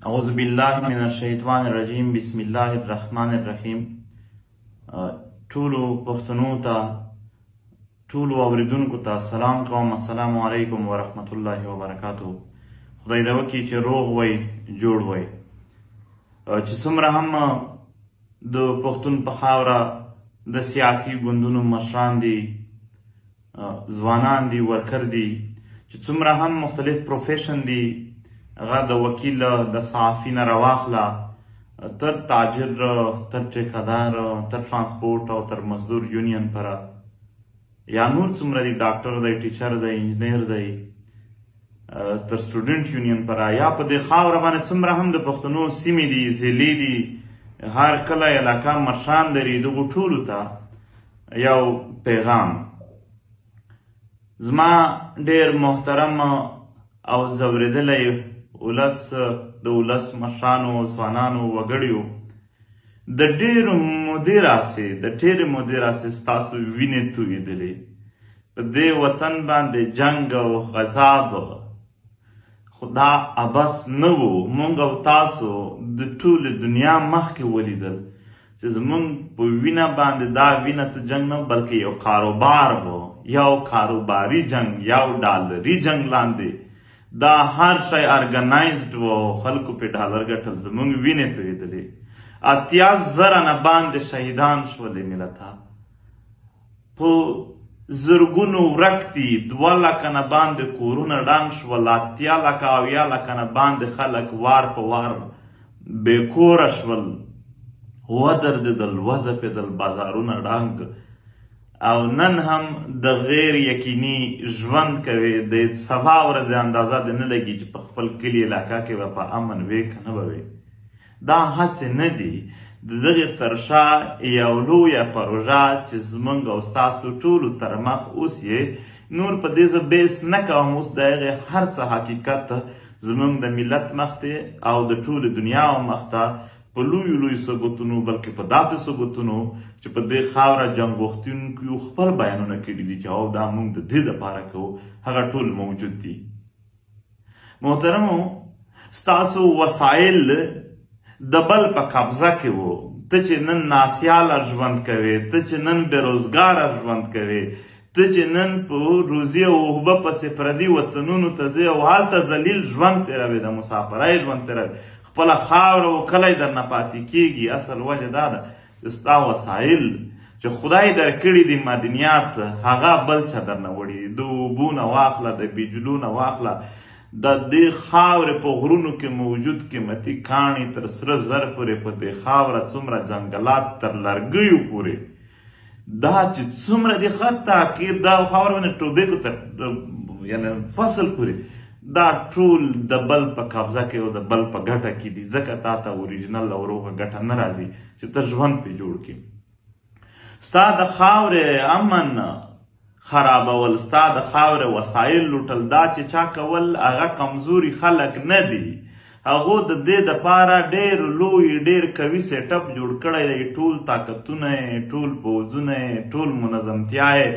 اعوذ بالله من الشیطان الرجیم، بسم الله الرحمن الرحیم. ټولو پښتنو ته، ټولو اوریدونکو ته سلام کوم. السلام علیکم ورحمت الله وبرکاته. خدای دې وکړي چې روغ وئ، جوړ وئ. چې څومره هم د پښتون په خاوره د سیاسي ګوندونو مشران دي، ځوانان دي، worker دي، چې څومره هم مختلف profession دي، هغه د وکیل، د صحافي نه راواخله تر تاجر، تر ټیکهدار، تر transport او تر مزدور union پره، یا نور څومره دي، ډاکټر دی، teacher دی، انجنیر دی، تر student union پره، یا په دې خاوره باندې څومره هم د پښتنو سیمې دي، ضلعې دي، هر کله علاقه مشران لري، دغو ټولو ته یو پیغام. زما ډیر محترم او ځورېدلی ولس، د ولس مشرانو، ځوانانو، وګړیو، د ډېرو مودې راسې، د ډېرې مودې راسې ستاسو وینې تویېدلې. په دې وطن باندې جنګ او غذاب خو دا عبث نه و. مونږ او تاسو د ټولې دنیا مخکې ولیدل چې زمونږ په وینه باندې دا وینه څه جنګ نه، بلکې یو کاروبار و، یو کاروباري جنګ، یو ډالري جنګ لاندې دا هر شی organized و، خلکو پې ډالر ګټل، زمونږ وینې تویېدلې. 80,000 نه باندې شهیدان شولې ملته، په زرګونو ورک دي، 2 لکه نه باندې کورونه ړنګ شول، 80 لکه 70 لکه نه باندې خلک وار په وار بې کوره شول، ودردېدل، وځپېدل، بازارونه ړنګ. او نن هم د غیر یقیني ژوند کوي. د سبا ورځې اندازه دې نه لګي چې په خپل کلي علاقه کې به په امن وې که نه به وې. دا هسې نه دي، د دغې تر شا یو لویه پروژه چې زمونږ او ستاسو ټولو تر مخ اوس یې نور په دې زه بیس نه کوم. اوس د هغې هر څه حقیقت زمونږ د ملت مخ ته او د ټولې دنیا مخ ته په لویو لویو ثبوتونو، بلکې په داسې ثبوتونو چې په دې خاوره جنګ غوښتونکیو خپل بیانونه کړي دي چې او دا موږ د دې دپاره کوو، هغه ټول موجود دي. محترمو، ستاسو وسایل د بل په قبضه کې وو. ته چې نن ناسیاله ژوند کوې، ته چې نن بېروزګاره ژوند کوې، ته چې نن په روزي او اوبه پسې پردي وطنونو ته ځې او هلته ذلیل ژوند تېروې، د مسافرۍ ژوند تېروې، خپله خاوره او کلی درنه پاتې کېږي. اصل وجه دا ده چې ستا وسایل چې خدای درکړي دي، معدنیات، هغه بل چا درنه وړي دي. د اوبو نه واخله، د بجلو نه واخله، د دې خاورې په غرونو کې موجود قیمتي کاڼي تر سره زر پورې، په دې خاوره څومره ځنګلات تر لرګیو پورې، دا چې څومره دي، حتی کې دا خاوره باندې tobacco تر یعنې فصل پورې، دا ټول د بل په قبضه کې او د بل په ګټه کې دي. ځکه تا ته original او روغه ګټه نه راځي چې ته ژوند پرې جوړ کړې. ستا د خاورې امن خرابول، ستا د خاورې وسایل لوټل، دا چې چا کول هغه کمزوري خلک نه دي. هغو د دې دپاره ډېر لوی، ډېر قوي setup جوړ کړی دی. ټول طاقتونه یې، ټول پوځونه یې، ټول منظمتیا یې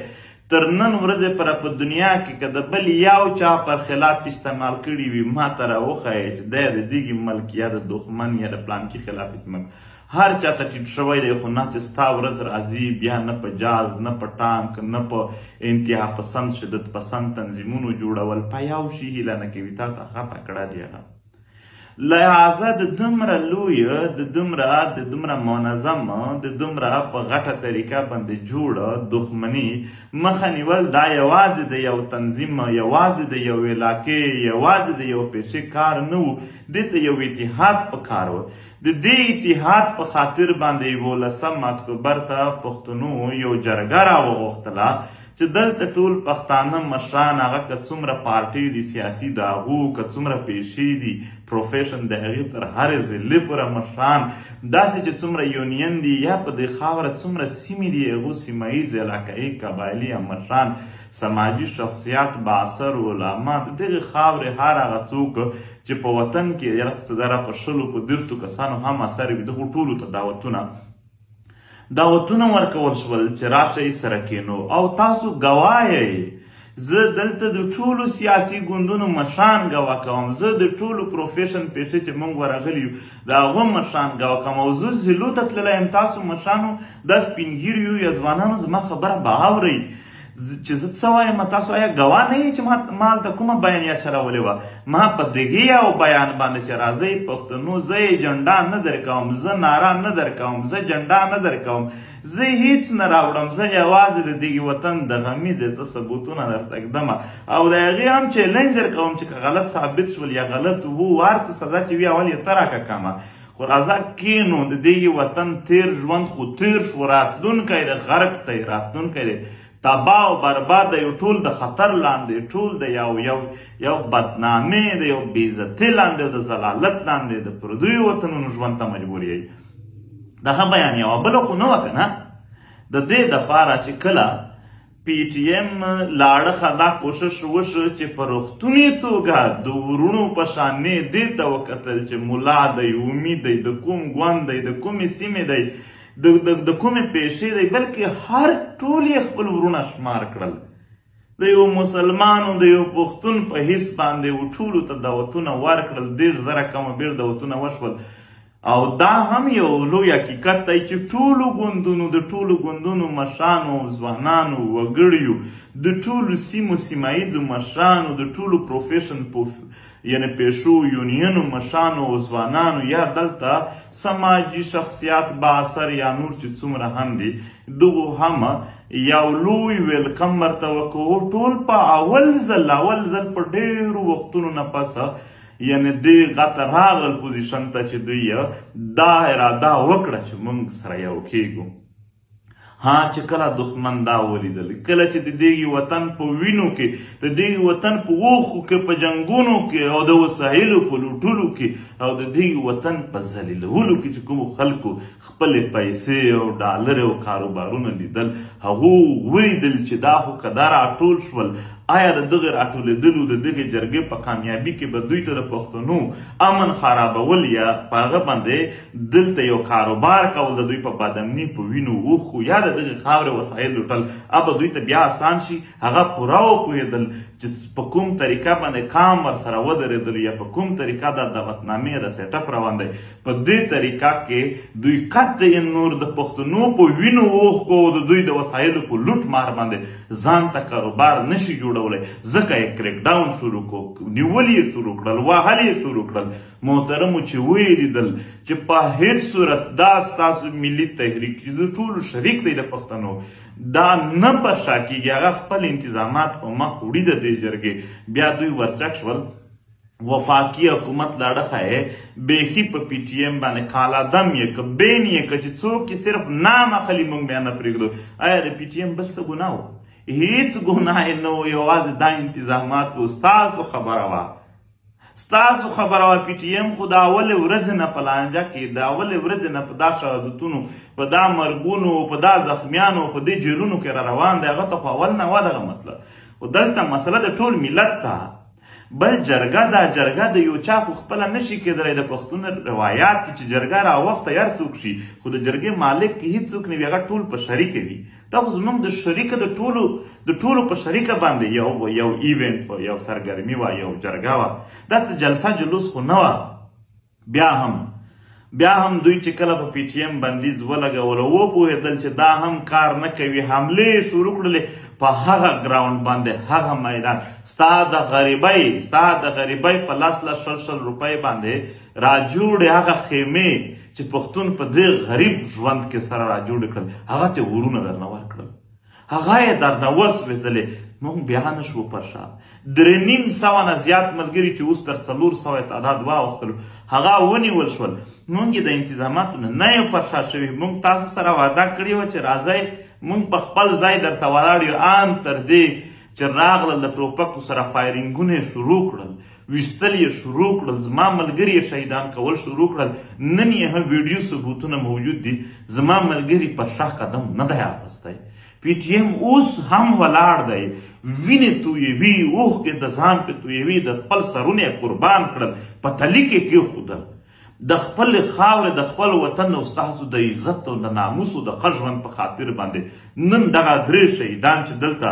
تر نن ورځې پر په دنیا کې که د بل یو چا پر خلاف استعمال کړي وي، ما ته راوښیې چې دی د دغې ملک یا د دښمن یا د پلانکي خلاف استعمال، هر چا ته ټیټ شوی دی. خو نه چې ستا ورځ راځي، بیا نه په جاز، نه په ټانک، نه په انتها پسند شدت پسند تنظیمونو جوړول، په یو شي هیله نه کوي، تا ته ښه تکړه دی هغه. لہذا د دومره لوی، د دومره منظم، د دومره په غټه طریقه باندې جوړه دښمني مخه نیول، دا یوازې د یو تنظیم، یوازې د یو علاقې، یوازې د یو پیشې کار نه و. دې ته یو اتحاد په کار و. د دې اتحاد په خاطر باندې 11 اکتوبر ته پښتنو یو جرګه راوغوښتله چې دلته ټول پښتانه مشران، هغه که څومره پارټۍ دي سیاسي د هغو، که څومره پیشې دي profession د هغې تر هرې ضلعې پورې مشران، داسې چې څومره union دي یا په دې خاوره څومره سیمې دي، هغو سیمه ییز، علاقایي، قبایلي مشران، سماجي شخصیات، بااثر علما، د دغې خاورې هر هغه څوک چې په وطن کې یاره څه دره په 20 په 30 کسانو هم اثر وي، دغو ټولو ته دعوتونه ورکول شول چې راشئ سره کینو. او تاسو ګواه یئ زه دلته د ټولو سیاسي ګوندونو مشران ګواه کوم، زه د ټولو profession پیشې چې موږ ورغلي یو د هغو مشران ګواه کوم، او زه ضلعو ته تللی یم. تاسو مشرانو دا سپینږیریو یا ځوانانو زما خبره به اورئ چې زه څه وایم. تاسو آیا ګواه نه یئ چې ما هلته کومه بیانیه چلولې وه؟ ما په دغې یو بیان باندې چې راځئ پښتنو، زه ایجنډا نه درکوم، زه ناره نه درکوم، زه جنډا نه درکوم، زه هیڅ نه راوړم، زه یوازې د دغې وطن د غمي د څه ثبوتونه درته ږدم او د هغې هم چیلنج درکوم چې که غلط ثابت شول یا غلط وو، هر څه سزا چې وي اول یې ته راکه کمه. خو راځه کینو، د دغې وطن تیر ژوند خو تیر شو، راتلونکی د غرق دی، راتلونکی دی تباه او برباد دی، ټول د خطر لاندې، ټول د یو یو یو بدنامې، د یو بېعزتۍ لاندې، د ذلالت لاندې، د پردیو وطنونو ژوند ته مجبور یئ. دغه بیان یوه بله خو نه وه که نه. د دې دپاره چې کله پي ټي ایم له اړخه دا کوشش وشو چې په رښتونې توګه د وروڼو په شان یې دې ته وکتل چې ملا دی، امي دی، د کوم ګوند دی، د کومې سیمې دی، د کومې پیشې دی، بلکې هر ټول یې خپل وروڼه شمار کړل. د یو مسلمان او د یو پښتون په حیث باندې و ټولو ته دعوتونه ورکړل، 30,000 کم بیر دعوتونه وشول. او دا هم یو لوی حقیقت دی چې ټولو ګوندونو، د ټولو ګوندونو مشرانو، ځوانانو، وګړیو، د ټولو سیمو سیمه ییزو مشرانو، د ټولو profession یعنی پیشو یونینو مشرانو او ځوانانو، یا دلته سماجي شخصیات باثر یا نور چې څومره هم دي، دغو هم یو لوی welcome ورته وکړو. ټول په اول ځل په ډېرو وختونو نه پس یعنی دې غته راغلل position ته چې دوی دا اراده وکړه چې موږ سره یو کېږو. ها چې کله دښمن دا ولیدل، کله چې د دې وطن په وینو کې، د دې وطن په اوښکو کې، په جنګونو کې، او د وسایلو په لوټلو کې، او د دې وطن په ذلیلولو کې چې کومو خلکو خپلې پیسې او ډالر او کاروبارونه لیدل، هغو ولیدل چې دا خو که دا راټول شول، آیا د دغې راټولېدلو د دغې جرګې په کامیابي کې به دوی ته د پښتنو امن خرابول یا په هغه باندې دلته یو کاروبار کول د دوی په بدامني په وینو اوښکو یا د دغې خاورې وسایل لوټل به دوی ته بیا اسان شي؟ هغه پوره وپوهېدل چې په کوم طریقه باندې کام ورسره ودرېدل یا په کوم طریقه دا دعوتنامې د set up روان دی. په دې طریقه کې دوی قطعا نور د پښتنو په وینو اوښکو د دوی د وسایلو په لوټ مار باندې ځان ته کاروبار نشي جوړولی، ځکه یې crackdown شروع کړو، نیول یې شروع کړل، وهل یې شروع کړل. محترمو چې ویې لیدل چې په هیڅ صورت دا ستاسو ملي تحریک چې د ټولو شریک دی د پښتنو، دا نه په شا کېږي، هغه خپل انتظامات په مخ وړي د دې جرګې. بیا دوی ورچک شول. وفاقي حکومت له اړخه یې بیخي په پي ټي ایم باندې کالعدم یې که بین یې که چې څوک یې صرف نام اخلي موږ بیا نه پرېږدو. آیا د پي ټي ایم بل څه ګناه و؟ هیڅ ګناه یې نه و، یوازې دا انتظامات و. ستاسو خبره وه، ستاسو خبره وه. پي ټي ایم خو د اولې ورځې نه په لانجه کې، د اولې ورځې نه په دا شهادتونو، په دا مرګونو، په دا زخمیانو، په دې جیلونو کې را روان دی. هغه ته خو اول نه وه دغه مسله، خو دلته مسله د ټول ملت ته. بل جرګه ده، جرګه د یو چا خو خپله نشي کېدلی. د پښتون روایات دي چې جرګه راوخته هر څوک شي، خو د جرګې مالک هیڅوک نه وي، هغه ټول په شریکه وي. دا خو زموږ د شریکه د ټولو په شریکه باندې یو یو event وه، یو سرګرمي وه، یو جرګه وه، دا څه جلسه جلوس خو نه وه. بیا هم دوی چې کله په پي ټي ایم بندیز ولګولو، وپوهېدل چې دا هم کار نه کوي، حملې شروع کړلې په هغه ground باندې، هغه میدان. ستا د غریبۍ په لس لس شل شل روپۍ باندې راجوړې هغه خیمې چې پښتون په دې غریب ژوند کې سره راجوړې کړل، هغه ته ورونه درنه ورکړل، هغه یې درنه وسوځلې. موږ بیا نه شو پر شا. 350 نه زیات ملګري چې اوس تر 400 تعداد واوښتلو، هغه ونیول شول. موږ یې د انتظاماتو نه نه یو پر شا شوي. موږ تاسو سره وعده کړې وه چې راځئ، موږ په خپل ځای درته ولاړ یو. ان تر دې چې راغلل د ټوپکو سره فایرینګونه یې شروع کړل، ویشتل یې شروع کړل، زما ملګري یې شهیدان کول شروع کړل. نن یې هم ویډیو ثبوتونه موجود دي، زما ملګري پر شا قدم نه دی اخیستی. پي ټي ایم اوس هم ولاړ دی، وینې تویوي، اوښکې د ځان پې تویوي، د خپل سرونه یې قربان کړل، په تلي کې کېښودل، د خپلې خاورې، د خپل وطن او ستاسو د عزت او د ناموس او د ښه ژوند په خاطر باندې. نن دغه 3 شهیدان چې دلته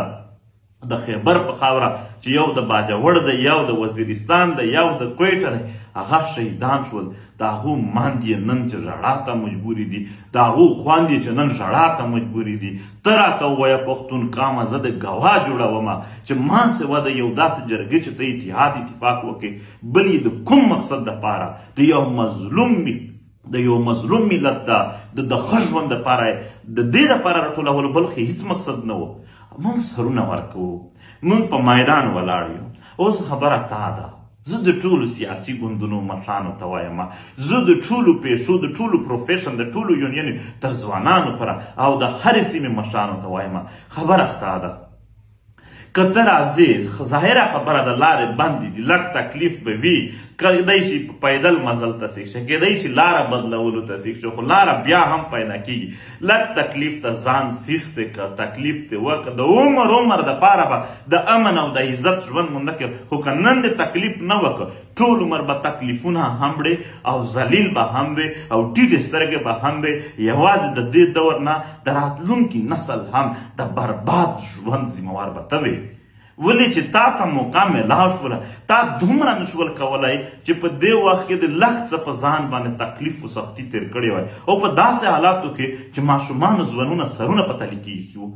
د خیبر په خاوره چې یو د باجوړ دی، یو د وزیرستان دی، یو د کویټه دی، هغه شهیدان شول. د هغو ماند یې نن چې ژړا ته مجبورې دي، د هغو خوند یې چې نن ژړا ته مجبورې دي. ته راته ووایه پښتون قامه، زه د ګواه جوړومه چې ما سوا د یو داسې جرګې چې ته اتحاد اتفاق وکړې، بل یې د کوم مقصد دپاره، د یو مظلوم ملت د ښه ژوند دپاره، د دې دپاره راټولولو بل خو هیڅ مقصد نه و. موږ سرونه ورکوو، موږ په میدان ولاړ یو. اوس خبره تا ده، زه د ټولو سیاسي ګوندونو مشرانو ته وایم، زه د ټولو پیشو، د ټولو profession، د ټولو union تر ځوانانو پر او د هرې سیمې مشرانو ته وایم، خبره ستا ده. که ته راځې، ظاهره خبره ده لارې بندې دي، لږ تکلیف به وي، کیدای شي په پیدل مزل ته سیخ شي، کیدای شي لاره بدلولو ته سیخ شي، خو لاره بیا هم پیدا کیږي. لږ تکلیف ته ځان سیخ دی که تکلیف دې وکړه، د عمر عمر دپاره به د امن او د عزت ژوند مونده کوې. خو که نن دې تکلیف نه وکړه، ټول عمر به تکلیفونه هم وړې او ذلیل به هم وې او ټیټې سترګې به هم وې. یوازې د دې دور نه د راتلونکي نسل هم د برباد ژوند ذمهوار به ته وې. ولې چې تا ته موقع میلاو شوله، تا دومره نشول کولی چې په دې وخت کې د لږ څه په ځان باندې تکلیف و سختی تېر کړی وای، او په داسې حالاتو کې چې ماشومانو ځوانونه سرونه په تلي کېږي وو،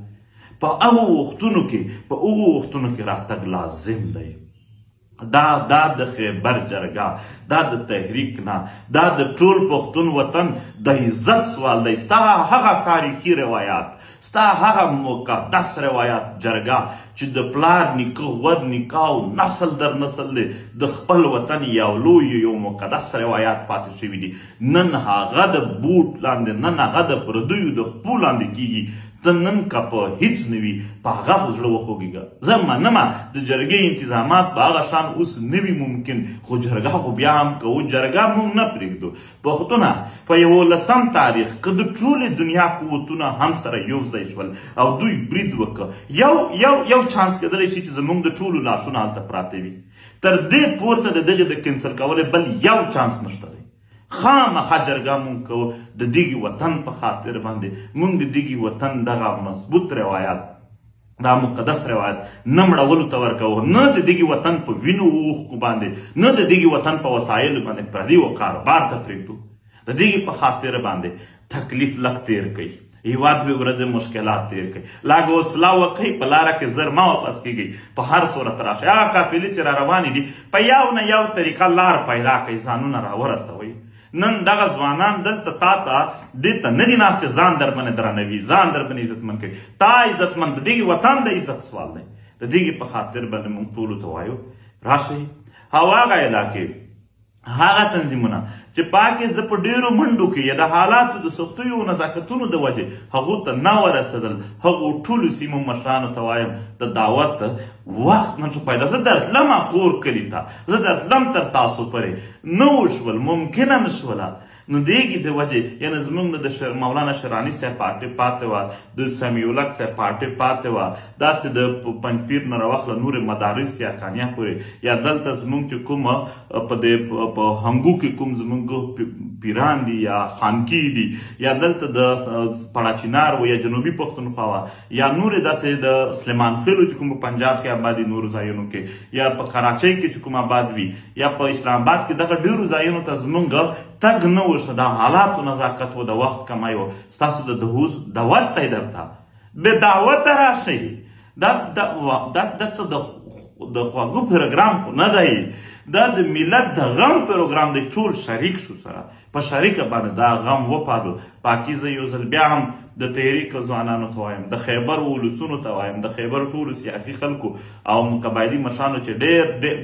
په هغو وختونو کې راتګ لازم دی. دا دا د خیبر جرګه، دا د تحریک نه، دا د ټول پښتون وطن د عزت سوال دی. ستا هغه تاریخي روایات، ستا هغه مقدس روایات جرګه چې د پلار نیکه، غور نیکه او نسل در نسل دی د خپل وطن یو لوی یو مقدس روایات پاتې شوي دي، نن هغه د بوټ لاندې، نن هغه د پردیو د خپو لاندې کیږي. ته نن که په هیڅ نه وي، په هغه خو زړه وخوږېږه. زه منمه د جرګې انتظامات په هغه شان اوس نه وي ممکن، خو جرګه خو بیا هم کوو، جرګه موږ نه پرېږدو. پښتونه په 11 تاریخ که د ټولې دنیا قوتونه هم سره یو ځای شول او دوی برید وکړ، یو یو یو چانس کېدلی شي چې زموږ د ټولو لاسونه هلته پراته وي. تر دې پورته د دغې د cancel کولو بل یو چانس نشته دی. خامخا جرګه مونږ کوو د دغې وطن په خاطر باندې. مونږ د دغې وطن دغه مضبوط روایت، دا مقدس روایت نه مړولو ته ورکوو، نه د دغې وطن په وینو اوښکو باندې، نه د دغې وطن په وسایلو باندې پردي و کاروبار ته پرېږدو. د دغې په خاطر باندې تکلیف لږ تېر کړئ، هیواد وی ورځې مشکلات تېر کړئ، لږ حوصله وکړئ، په لاره کې زر مه واپس کېږئ، په هر صورت راشئ. هغه قافلې چې را روانې دي، په یو نه یو طریقه لار پیدا کړئ، ځانونه راورسوئ. نن دغه ځوانان دلته تا ته دې ته نه دي ناست چې ځان در باندې درنوي، ځان در باندې عزتمند کوي. تا عزتمند، د دغې وطن د عزت سوال دی. د دغې په خاطر باندې موږ ټولو ته وایو راشئ. او هغه علاقې، هغه تنظیمونه چې پاکې زه په ډېرو منډو کې یا د حالاتو د سختیو او نزاکتونو د وجې هغو ته نه ورسېدل، هغو ټولو سیمو مشرانو ته وایم د دعوت وخت نن شو پیدا. زه درتلم کور کلي ته، زه درتلم تر تاسو پورې، نه وشول، ممکنه نه شوله. نو دېږي د وجې یعنې زموږ د مولانا شراني صاحب پارټي پاتې وه، د سمیع الحق صاحب پارټي پاتې وه، داسې د پنجپیر نه راواخله نورې مدارس یا کانیا پورې، یا دلته زموږ چې کوم په دې په هنګو کې کوم زموږ پیران دي یا خانکي دي، یا دلته د پړاچینار و یا جنوبي پښتونخوا وه، یا نورې داسې د سلیمان خېلو چې کوم په پنجاب کې آباد دي نورو ځایونو کې، یا په کراچۍ کې چې کوم آباد وي، یا په اسلام آباد کې، دغه ډېرو ځایونو ته زموږ تګ نه وشو. د حالاتو نزاکت و، د وخت کمی و. ستاسو د دعوت دی درته، بې دعوته راشئ. دا څه د خواږو پروګرام خو نه دی، دا د ملت د غم پروګرام دی. ټول شریک شو سره، په شریکه باندې دا غم وپالو. پاکي زه یو ځل بیا هم د تحریک ځوانانو ته وایم، د خیبر ولسونو ته وایم، د خیبر ټولو سیاسي خلکو او قبایلي مشرانو چې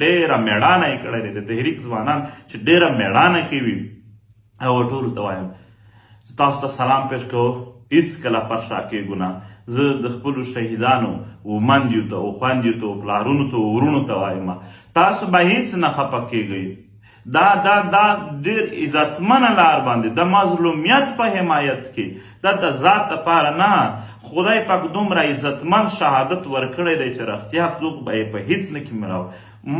ډېره مېړانه یې کړې دی، د تحریک ځوانان چې ډېره مېړانه کوي، او ټولو ته وایم تاسو ته سلام پیش کوو. هیڅکله پر شا کېږو نه. زه د خپلو شهیدانو و مندیو ته او خویندیو ته او پلارونو ته او وروڼو ته وایم، تاسو به هیڅ نه خفه کېږئ. دا دا دا ډېر عزتمنه لار باندې د مظلومیت په حمایت کې، دا د ذات دپاره نه، خدای پاک دومره عزتمن شهادت ورکړی دی چې رښتیا څوک به یې په هیڅ نه کې ملاو.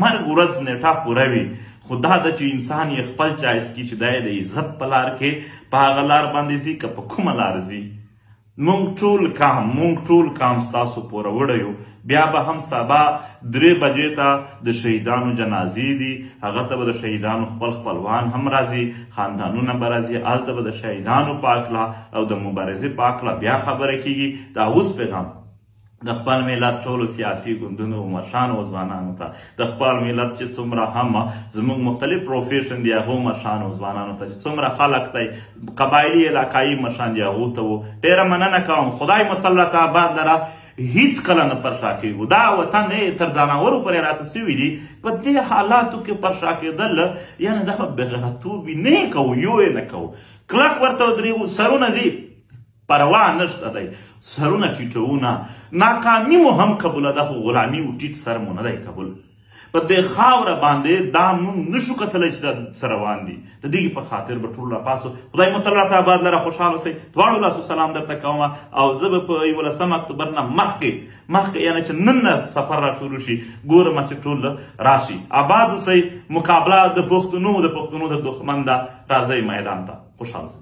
مرګ ورځ نېټه پوره وي، خو دا ده چې انسان یې خپل چایس کړي چې دا یې د عزت په لار کې په هغه لار باندې ځي که په کومه لار ځي. مونږ ټول کام ستاسو پوروړی یو. بیا به هم سبا 3 بجې ته د شهیدانو جنازې دي، هغه ته به د شهیدانو خپل خپلوان هم راځي، خاندانونه به راځي، هلته به د شهیدانو په هکله او د مبارزې په هکله بیا خبره کیږي. دا اوس پیغام د خپل ملت ټولو سیاسي ګوندونو مشرانو او ځوانانو ته، د خپل ملت چې څومره هم زموږ مختلف profession دي هغو مشرانو او ځوانانو ته، چې څومره خلک دی قبایلي علاقایي مشران دي هغو ته وو، ډېره مننه کوم. خدای مو تل راته آباد لره، هیڅ کله نه پر شا کېږو. دا وطن تر ځناورو پورې راته سوي دي، په دې حالاتو کې پر شا کېدل یعنې دا به بېغیرتوب وي. نه یې کوو، یو یې نه کوو، کلک ورته ودرېږو، سرونه ځي پروا نشته دی، سرونه ټیټوو نه، ناکامي مو هم قبوله ده، خو غلامي او ټیټ سر مو نه دی قبول. په دې خاوره باندې دا مونږ نشو کتلی چې دا څه روان دي، د دې په خاطر به ټول راپاسو. خدای مو تل راته آباد لره، خوشحاله اوسئ. دواړو لاسو سلام درته کوم. او زه به په 11 اکتوبر نه مخکې مخکې یعنې چې نن نه سفر را شروع شي، ګورم چې ټول راشي. آباد اوسئ. مقابله د پښتنو د دښمن ده، راځئ میدان ته. خوشحاله اوسئ.